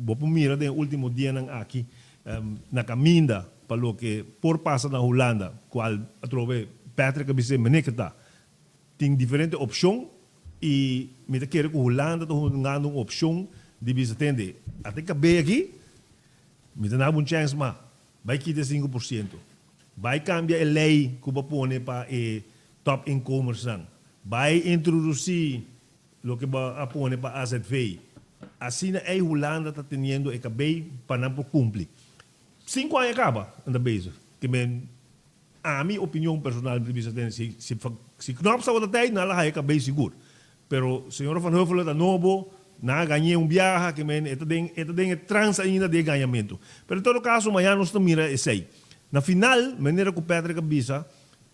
Bo por mira den e ultimo dianan aki na caminda pa loke por pasa na Hulanda, cual atrobe Patrick a bis'é mene ta. Tin diferente opcion y mi ta kere cu Hulanda ta hungando un opcion di bisa tende, ata e cabey aki, mi ta naba un chance mas, bay kita e 5%, bay cambia e ley cu bo a pone pa e top inkomersnan, bay introduci loke bo a pone pa AZV. Asina ey Hulanda ta teniendo e cabey pa nan por cumpli. Cinco aña caba nan ta bezig. Ke men Ami opinion personal mi ta bisa den si si si Knops tabata tey nan la haya cabey sigur. Pero señora Van Huffelen ta nobo, nan a gañ'é un biaha ke men e ta den e ta den e trans ainda di e gañamento. Pero en todo caso mañana nos ta mira esey. Na final manera cu Patrick a bisa,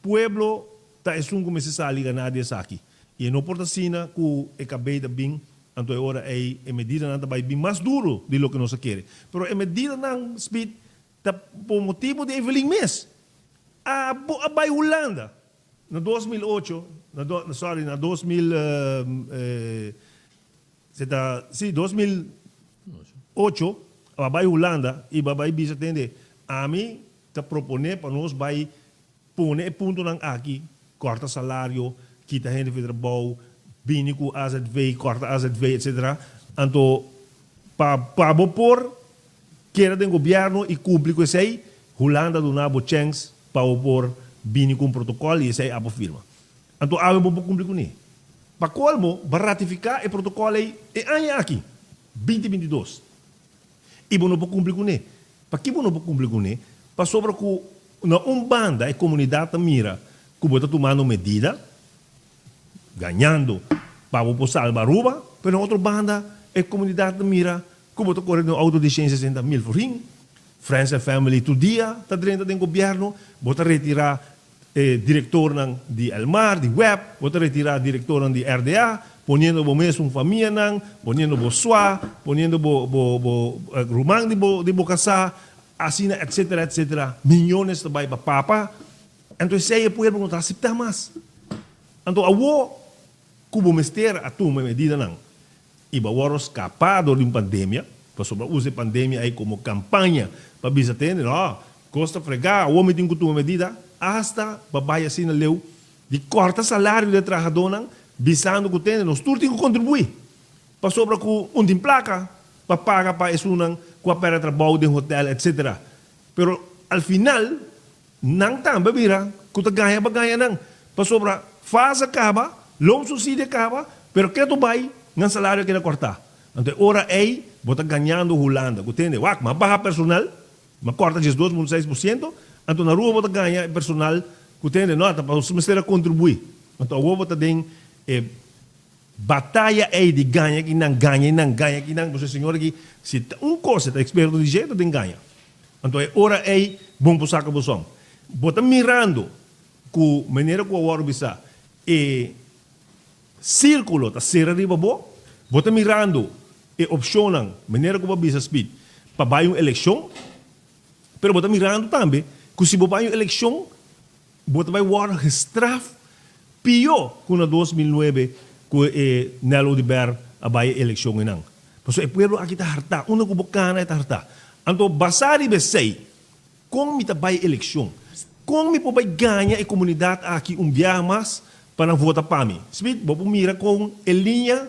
pueblo ta esun cu mester sali gana di esaki. Y e no por ta asina cu e cabey ta bin anto e ora ey e medidanan ta bay bin mas duro di loke nos a kere. Pero e medidanan Speed Ta por motibu di Evelyn mes. Abo a bai Hulanda na 2008, na do, sorry, na 2000, se ta, si, 2008, a bai Hulanda i bo a bai bisa tende, ami ta propone pa nos bai pone e puntonan aki, kòrta salario, kita hende for trabou, bini ku azv, kòrta azv, etcetera. Anto pa pa bo por keda den gobièrnu i kumpli ku esei, Hulanda duna bo chèns pa bo por bini ku un protokòl i esei abo firma. Anto awe bo por kumpli kuné. Pa kolmo, bo a ratifiká e protokòl ei e aña aki, 2022. I bo no por kumpli kuné. Pakí bo no por kumpli kuné? Pasobra ku na un banda e komunidat ta mira ku bo ta tumando medida, gañando pa bo por salba Aruba, pero na otro banda e komunidat ta mira ku bo ta kore den un outo di 160 mil florin, friends and family tur dia ta drenta den gobièrnu, bo ta retirá e direktornan di Elmar, di web, bo ta retirá direktornan di RDA, poniendo bo mesun famianan, poniendo bo swa, poniendo bo bo bo ruman di bo di bo kasá, asina etcetera etcetera, miyones ta bai pa papa, anto esei e pueblo no ta aseptá mas. Anto awo ku bo mester a tuma e medidanan i bo a wòrdu skapá dor di un pandemia, pasobra usa e pandemia ei komo kampaña pa bisa tende, no, kos ta fregá, awor mi tin ku tuma medida, asta pa bai asina leu di kòrta salario di e trahadónan, bisando ku tende nos tur tin ku kontribuí, pasobra ku un tin plaka pa paga pa esunnan ku a pèrdè trabou den hotèl, etsetera. Pero al final Nan tambe bira ku ta gaña pa gaña nan, pasobra fas a kaba, loonsubsidie a kaba, pero ketu bai nan salario a keda kòrtá. Anto e ora ei bo ta gañando Hulanda ku tende, wak, m'a baha personal, m'a kòrta 12.6%, anto na Aruba bo ta gaña e personal ku tende, no, ta pasobra mester a kontribuí. Anto awor bo ta den e bataya ei di gaña ki nan, gaña i nan, gaña ki nan, pasobra e señor aki si ta un kos e ta eksperto di dje, ta den gaña. Anto e ora ei bon por saka bo son. Bo ta mirando ku manera ku a wòrdu bisá e sírkulo ta sera riba bo. Bo ta mirando e opshonnan manera ku bo a bisa Speed pa bai un elekshon. Pero bo ta mirando tambe ku si bo bai un elekshon Bo ta bai wòrdu gestraf pió ku na 2009 ku e Nel Oduber a bai e elekshon einan. Pasobra e pueblo aki ta hartá. Unda ku bo kana e ta hartá. Anto basá riba esei, kon mi ta bai elekshon? Kon mi por bai gaña e komunidat aki un biaha mas pa nan vota pa mi? Smith, bo por mira kon e liña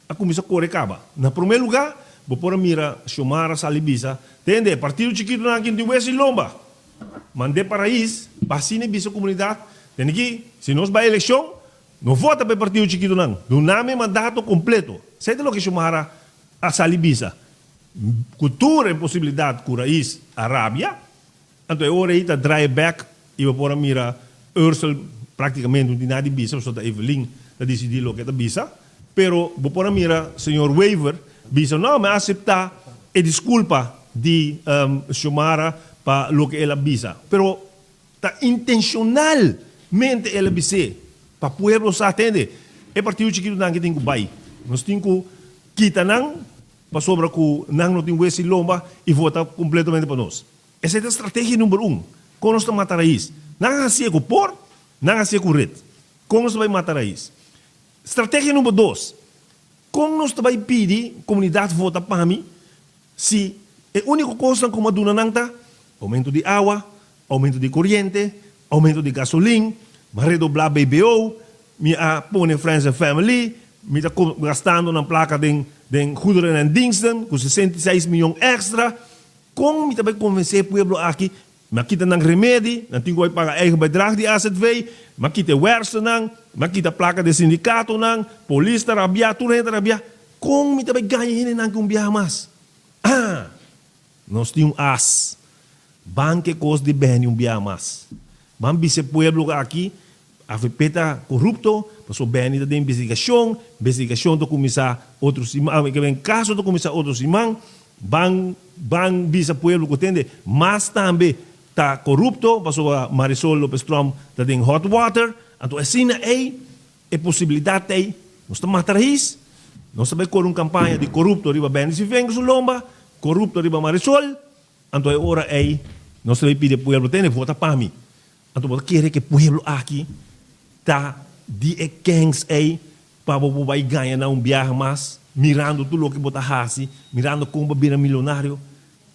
a kuminsá kore kaba. Na promé lugá, bo por a mira Xiomara sali bisa, Tende, e partido chikitonan aki no tin wes i lomba. Mand'é pa Rais pa asina e bisa komunidat, Tende aki, si nos bai elekshon, no vota pa e partido chikitonan. Duna mi e mandato kompleto. Esei ta loke Xiomara a sali bisa. Ku tur e posibilidat ku Rais a rabia, Anto e ora ei ta draai bek i bo por a mira Ursel praktikamente no tin nada di bisa pasobra ta Evelyn ta disidí loke e ta bisa. Pero bo por a mira señor Wever bisa no mi a aseptá e diskulpa di Xiomara pa loke el a bisa. Pero ta intenshonalmente el a bis'é pa pueblo sa tende e partido chikitonan aki tin ku bai. Nos tin ku kita nan pasobra ku nan no tin wes i lomba i vota kompletamente pa nos. Esei ta strategia number un. Kon nos ta mata rais? Nan a hasié ku por, nan a hasié ku ret. Kon nos ta bai mata rais? Strategia number dos, Kon nos ta bai pidi komunidat vota pa mi? Si e úniko kosnan ku mi a duna nan ta, oumento di awa, oumento di koriente, oumento di gasolin, mi a redoblá BBO, mi a pone Friends and Family, mi ta gastando nan plaka den den goederen en diensten ku 66 mion èkstra. Kon mi ta bai konvensé e pueblo aki? Mi a kita nan remedi, nan tin ku bai paga eigen bedrag di azv, mi a kita e wèrsternan, mi a kita plaka di e sindikatonan, polis ta rabiá, tur hende ta rabiá. Kon mi ta bai gaña hendenan ki un biaha mas? Ah! Nos tin un as. Ban ke kos di beni un biaha mas. Ban bisa e pueblo aki, avp ta korupto, pasobra Benny ta den investigashon, investigashon ta kuminsá otro siman, kaso ta kuminsá otro siman, ban ban bisa pueblo ku tende mas tambe ta korupto, pasobra Marisol Lopez Tromp ta den hot water, anto asina ei E posibilidat ei, nos ta mata rais, nos ta bai kore un kampaña di korupto riba Benny Sivengo su lomba, korupto riba Marisol, anto e ora ei nos ta bai pidi e pueblo, tene vota pa mi. Anto bo ta kere ku e pueblo aki ta di e kens ei pa bo por bai gaña nan un biaha mas, mirando tur loke bo ta hasi, mirando kon bo a bira milionario?